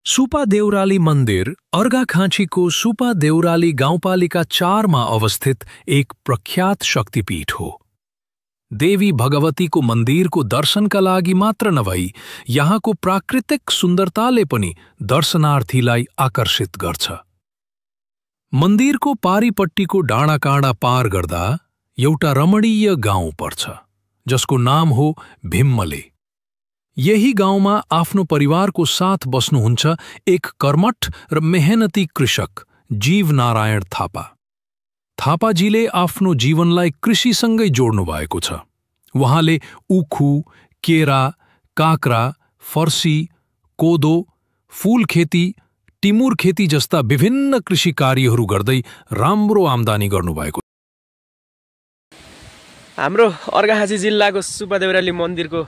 सुपा देउराली मन्दिर अर्घाखाँचीको सुपा देउराली गाउँपालिका 4 मा अवस्थित एक प्रख्यात शक्तिपीठ हो। देवी भगवतीको मन्दिरको दर्शनका लागि मात्र नभई यहाँको प्राकृतिक सुन्दरताले पनि दर्शनार्थीलाई आकर्षित गर्छ। मन्दिरको पारीपट्टिको डाँडाकाँडा पार गर्दा एउटा रमणीय गाउँ पर्छ, जसको नाम हो भिम्मले। यही गाउँमा आफ्नो परिवारको साथ बस्नुहुन्छ एक कर्मठ र मेहनती कृषक जीवनारायण थापा। थापाजीले आफ्नो जीवनलाई कृषिसँगै जोड्नु भएको छ। उहाँले उखु, केरा, काँक्रा, फर्सी, कोदो, फूल खेती, टिमुर खेती जस्ता विभिन्न कृषि कार्यहरू गर्दै राम्रो आम्दानी गर्नुभएको। हाम्रो अर्घाखाँची जिल्लाको सुपा देउराली मन्दिरको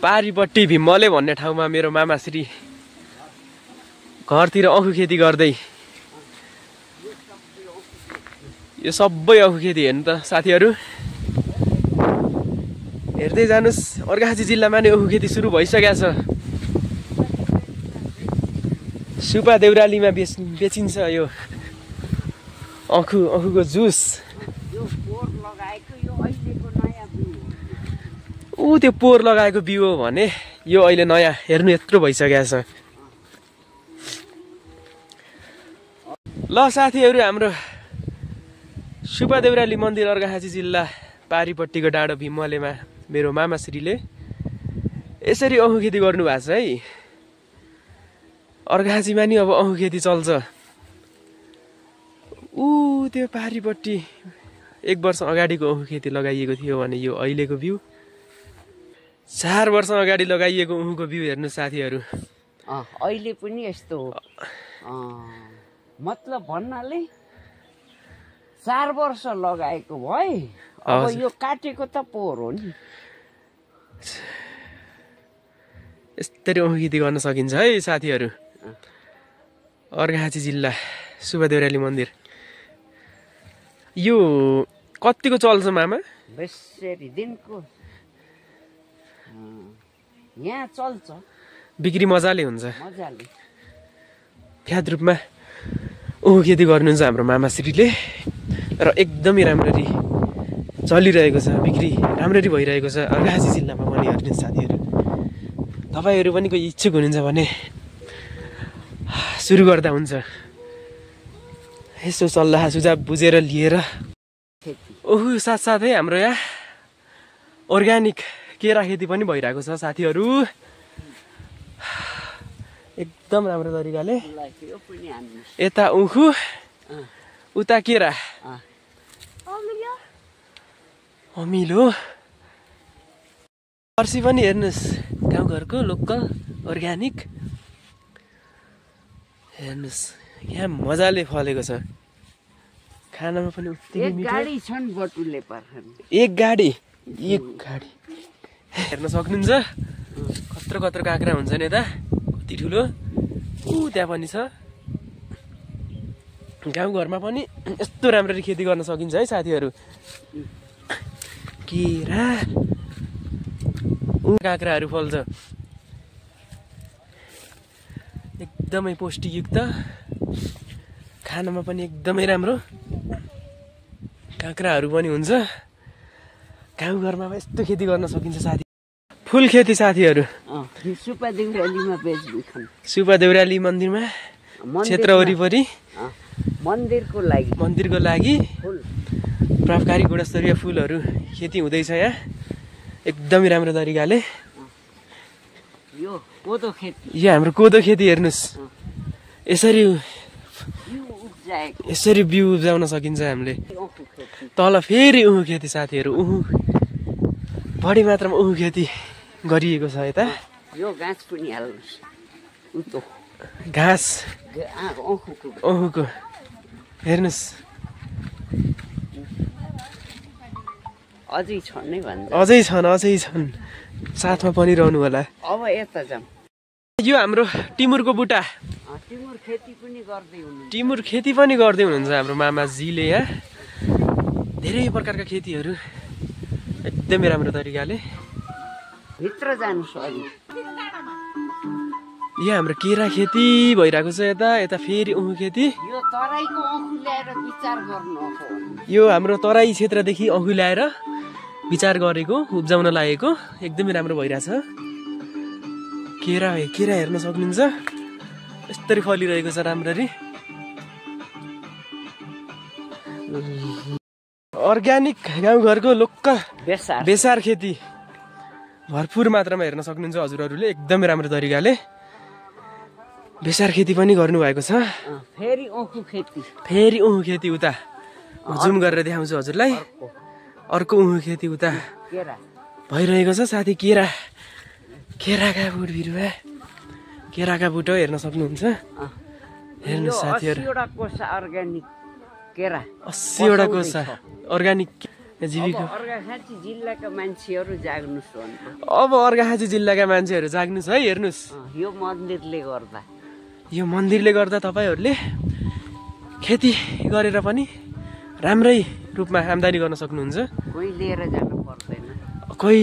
पारीपट्टि भिम्मले भन्ने ठाउँमा मेरो मामाश्री घरतिर अखु खेती गर्दै, यो सबै अखु खेती हेर्नु त साथीहरू, हेर्दै जानुस्। अर्घाखाँची जिल्लामा नै अखु खेती सुरु भइसकेको छ। सुपा देउरालीमा बेचिन्छ यो अखुको जुस। त्यो पोहोर लगाएको बिउ हो भने यो अहिले नयाँ हेर्नु यत्रो भइसकेको छ। ल साथीहरू, हाम्रो सुपा देउराली मन्दिर अर्घाखाँची जिल्ला पारीपट्टिको डाँडो भिम्मलेमा मेरो मामाश्रीले यसरी अखु खेती गर्नु भएको छ है। अर्घाखाँचीमा नि अब अखु खेती चल्छ। त्यो पारीपट्टि 1 वर्ष अगाडिको अखु खेती लगाइएको थियो भने यो अहिलेको बिउ, 4 वर्ष अगाडि लगाइएको अखुको बिउ हेर्नु साथीहरू। अहिले पनि यस्तो हो, मतलब भन्नाले 4 वर्ष लगाएको भए अब यो काटेको त पोहोर हो नि। यसरी अखु खेती गर्न सकिन्छ है साथीहरू। अर्घाखाँची जिल्ला सुपा देउराली मन्दिर यो कतिको चल्छ मामा? बेसरी दिनको यहाँ चल्छ, बिक्री मजाले हुन्छ। मजाले फ्याद रूपमा अखु खेती गर्नुहुन्छ हाम्रो मामाश्रीले र एकदमै राम्ररी चलिरहेको छ, बिक्री राम्ररी भइरहेको छ अर्घाखाँची जिल्लामा पनि। हेर्नु साथीहरू, तपाईँहरू पनि कोही इच्छुक हुनुहुन्छ भने सुरु गर्दा हुन्छ। यसो सल्लाह सुझाव बुझेर लिएर अखु साथसाथै हाम्रो यहाँ अर्ग्यानिक केरा खेती पनि भइरहेको छ साथीहरू। एकदम राम्रो तरिकाले यता उखु उता केरा, अमिलो फर्सी पनि हेर्नुहोस्, गाउँघरको लोकल अर्ग्यानिक। हेर्नुहोस् यहाँ मजाले फलेको छ, खानामा पनि उत्तिकै मिठो। एक गाडी हेर्न सक्नुहुन्छ। कत्रो कत्रो काँक्रा हुन्छ नि यता, कति ठुलो। त्यहाँ पनि छ। गाउँघरमा पनि यस्तो राम्ररी खेती गर्न सकिन्छ है साथीहरू। केरा, काँक्राहरू फल्छ, एकदमै पौष्टिकयुक्त, खानामा पनि एकदमै राम्रो। काँक्राहरू पनि हुन्छ। गाउँघरमा यस्तो खेती गर्न सकिन्छ साथी। फुल खेती साथीहरू सुपा देउरालीमा सुपा देउराली मन्दिरमा क्षेत्र वरिपरि मन्दिरको लागि प्रभावकारी गुणस्तरीय फुलहरू खेती हुँदैछ यहाँ एकदमै राम्रो तरिकाले। यो हाम्रो कोदो खेती हेर्नुहोस्, यसरी बिउ उब्जाउन सकिन्छ हामीले। तल फेरि उखु खेती साथीहरू, उखु बढी मात्रामा उखु खेती गरिएको छ यता। यो घाँस पनि हाल्नुहोस्, घाँस अखुको हेर्नुहोस्, अझै छन् नै भन्छ। अझै छन्, साथमा पनि रहनु होला। अब यता जाम। यो हाम्रो टिमुरको बुट्टा, टिमुर खेती पनि गर्दै हुनुहुन्छ हाम्रो मामाजीले। यहाँ धेरै प्रकारका खेतीहरू एकदमै राम्रो तरिकाले। भित्र जानुस्। यहाँ हाम्रो केरा खेती भइरहेको छ यता यता फेरि उँखु खेती यो तराईको औँखु ल्याएर विचार गर्नु हो। यो हाम्रो तराई क्षेत्रदेखि औँखु ल्याएर विचार गरेको उब्जाउन लागेको एकदमै राम्रो भइरहेछ केरा हेर्न सक्नुहुन्छ यस्तरी फलिरहेको छ राम्ररी अर्ग्यानिक गाउँघरको लोकल बेसार खेती भरपुर मात्रामा हेर्न सक्नुहुन्छ हजुरहरूले एकदमै राम्रो तरिकाले बेसार खेती पनि गर्नुभएको छ फेरि औँखु खेती उता जुम गरेर देखाउँछु हजुरलाई अर्को उँखु खेती उता भइरहेको छ साथी केराका बोट बिरुवा केराका बोट हेर्न सक्नुहुन्छ हेर्नु साथीहरू 80 वटा कोसा अर्ग्यानिक जीविका अर्घाखाँची जिल्लाका मान्छेहरू जाग्नुस् भन्नु अब अर्घाखाँची जिल्लाका मान्छेहरू जाग्नुस् है हेर्नुस् यो मन्दिरले गर्दा तपाईहरूले खेती गरेर पनि राम्रै रूपमा आम्दानी गर्न सक्नुहुन्छ कोही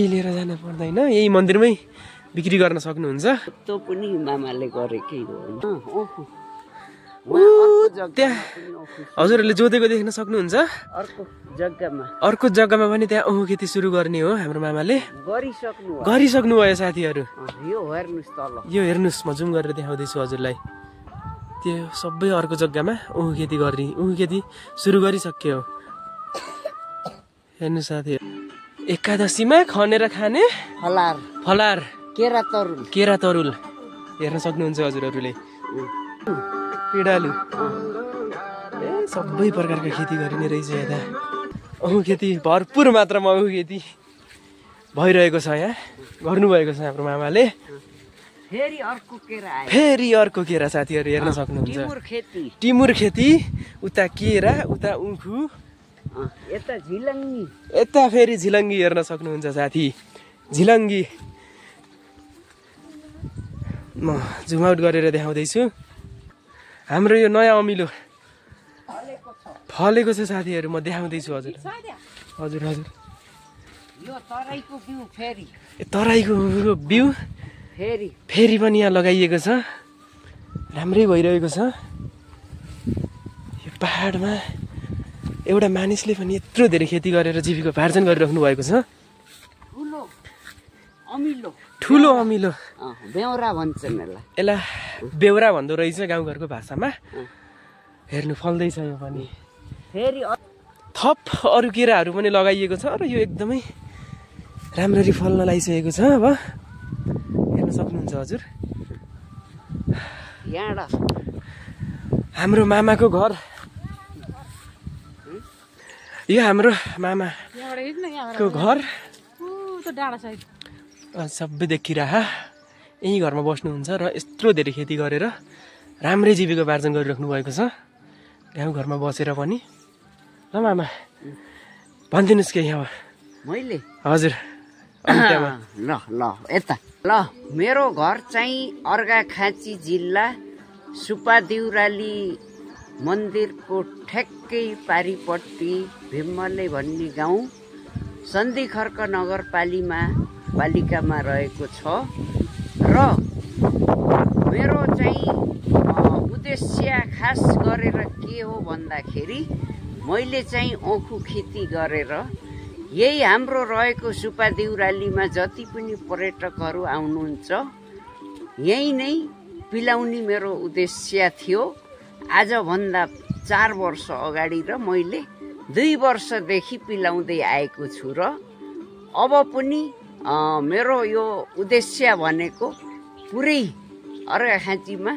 लिएर जान पर्दैन यही मन्दिरमै बिक्री गर्न सक्नुहुन्छ त्यो पनि मामाले गरेकै हो त्यहाँ हजुरहरूले जोतेको देख्न सक्नुहुन्छ अर्को जग्गामा पनि त्यहाँ उँखु खेती सुरु गर्ने हो हाम्रो मामाले गरिसक्नु भयो साथीहरू यो हेर्नुहोस् म जुम गरेर देखाउँदैछु हजुरलाई त्यो सबै अर्को जग्गामा उँखु खेती सुरु गरिसक्यो हेर्नु साथीहरू एकादशीमा खनेर खाने फलार केरा तरुल हेर्न सक्नुहुन्छ हजुरहरूले पिडालु सबै प्रकारको खेती गरिने रहेछ यता उँखु खेती भरपुर मात्रामा उँखु खेती भइरहेको छ यहाँ गर्नुभएको छ हाम्रो मामाले फेरि अर्को केरा साथीहरू हेर्न सक्नुहुन्छ टिमुर खेती उता केरा उता उँखु यता फेरि झिलङ्गी हेर्न सक्नुहुन्छ साथी झिलङ्गी म जुम आउट गरेर देखाउँदैछु हाम्रो यो नयाँ अमिलो फलेको छ साथीहरू म देखाउँदैछु हजुर तराईको बिउ फेरि पनि यहाँ लगाइएको छ राम्रै भइरहेको छ यो पहाडमा एउटा मानिसले पनि यत्रो धेरै खेती गरेर जीविकोपार्जन गरिराख्नु भएको छ ठुलो अमिलो बेउरा भन्छन् यसलाई बेउरा भन्दो रहेछ गाउँघरको भाषामा हेर्नु फल्दैछ यो पनि फेरि थप अरू केराहरू पनि लगाइएको छ र यो एकदमै राम्ररी फल्न लागिसकेको छ अब हेर्न सक्नुहुन्छ हजुर हाम्रो मामाको घर यो हाम्रो मामाको घर सबै देखिरह यही घरमा बस्नुहुन्छ र यत्रो धेरै खेती गरेर राम्रै जीविकोपार्जन गरिराख्नु भएको छ गाउँघरमा बसेर पनि ल मामा भनिदिनुहोस् केही अब मैले हजुर ल मेरो घर चाहिँ अर्घाखाँची जिल्ला सुपादेउराली मन्दिरको ठ्याक्कै पारिपट्टि भिम्मले भन्ने गाउँ सन्धिखर्क नगरपालिकामा रहेको छ र मेरो चाहिँ उद्देश्य खास गरेर के हो भन्दाखेरि मैले चाहिँ औँखु खेती गरेर यही हाम्रो रहेको सुपादेउरालीमा जति पनि पर्यटकहरू आउनुहुन्छ यही नै पिलाउने मेरो उद्देश्य थियो। आजभन्दा 4 वर्ष अगाडि र मैले 2 वर्षदेखि पिलाउँदै आएको छु र अब पनि मेरो यो उद्देश्य भनेको पुरै अर्घाखाँचीमा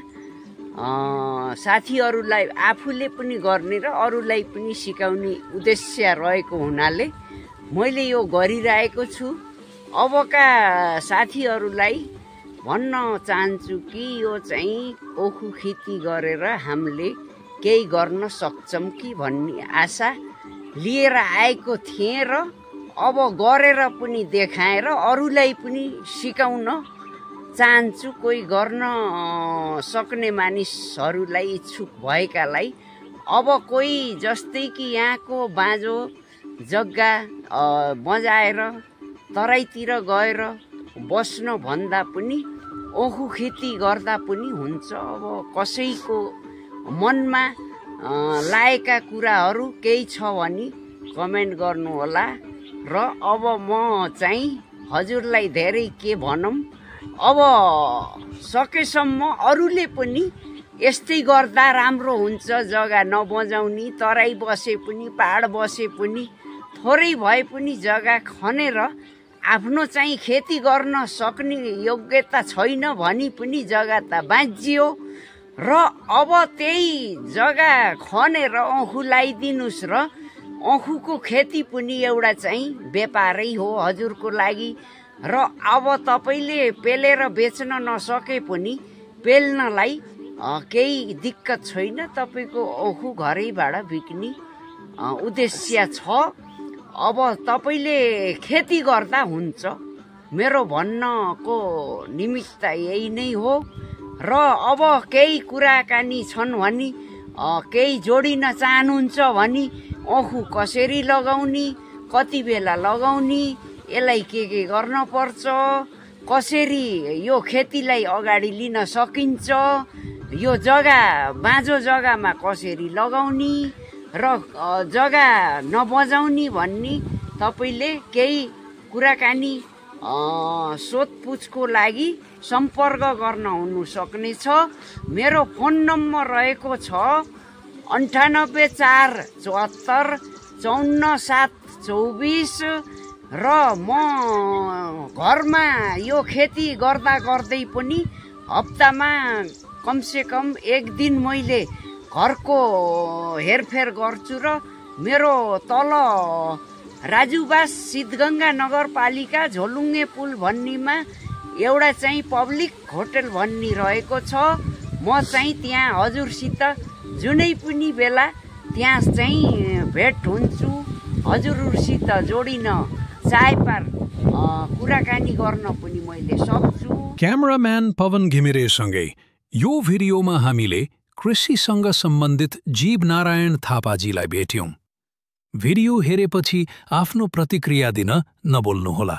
साथीहरूलाई आफूले पनि गर्ने र अरूलाई पनि सिकाउने उद्देश्य रहेको हुनाले मैले यो गरिरहेको छु। अबका साथीहरूलाई भन्न चाहन्छु कि यो चाहिँ औँखु खेती गरेर हामीले केही गर्न सक्छौँ कि भन्ने आशा लिएर आएको थिएँ र अब गरेर पनि देखाएर अरूलाई पनि सिकाउन चाहन्छु। कोही गर्न सक्ने मानिसहरूलाई इच्छुक भएकालाई अब कोही जस्तै कि यहाँको बाँझो जग्गा बजाएर तराईतिर गएर बस्न भन्दा पनि ओखु खेती गर्दा पनि हुन्छ। अब कसैको मनमा लागेका कुराहरू केही छ भने कमेन्ट गर्नुहोला। र अब म चाहिँ हजुरलाई धेरै के भनौँ, अब सकेसम्म अरूले पनि यस्तै गर्दा राम्रो हुन्छ। जग्गा नबजाउने, तराई बसे पनि पहाड बसे पनि थोरै भए पनि जग्गा खनेर आफ्नो चाहिँ खेती गर्न सक्ने योग्यता छैन भनी पनि जग्गा त बाँचियो। र अब त्यही जग्गा खनेर औँखु लगाइदिनुहोस्। र औँखुको खेती पनि एउटा चाहिँ व्यापारै हो हजुरको लागि। र अब तपाईँले पेलेर बेच्न नसके पनि पेल्नलाई केही दिक्कत छैन। तपाईँको औँखु घरैबाट बिक्ने उद्देश्य छ। अब तपाईँले खेती गर्दा हुन्छ। मेरो भन्नको निमित्त यही नै हो। र अब केही कुराकानी छन् भने, केही जोडिन चाहनुहुन्छ भने औँखु कसरी लगाउने, कति बेला लगाउने, यसलाई के गर्न पर्छ, कसरी यो खेतीलाई अगाडि लिन सकिन्छ, यो जग्गा बाँझो जग्गामा कसरी लगाउने र जग्गा नबजाउने भन्ने तपाईँले केही कुराकानी सोधपुछको लागि सम्पर्क गर्न हुनु सक्नेछ। मेरो फोन नम्बर रहेको छ 9847745424। र म घरमा यो खेती गर्दा गर्दै पनि हप्तामा कमसेकम एक दिन मैले घरको हेरफेर गर्छु। र मेरो तल राजुबास सिद्धगङ्गा नगरपालिका झोलुङ्गे पुल भन्नेमा एउटा चाहिँ पब्लिक होटल भन्ने रहेको छ। म चाहिँ त्यहाँ हजुरसित जुनै पनि बेला त्यहाँ चाहिँ भेट हुन्छु। हजुरसित जोडिन चाहेपार कुराकानी गर्न पनि मैले सक्छु। क्यामेराम्यान पवन घिमिरेसँगै यो भिडियोमा हामीले कृषिसँग सम्बन्धित जीवनारायण थापाजीलाई भेट्यौं। भिडियो हेरेपछि आफ्नो प्रतिक्रिया दिन नभुल्नुहोला।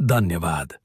धन्यवाद।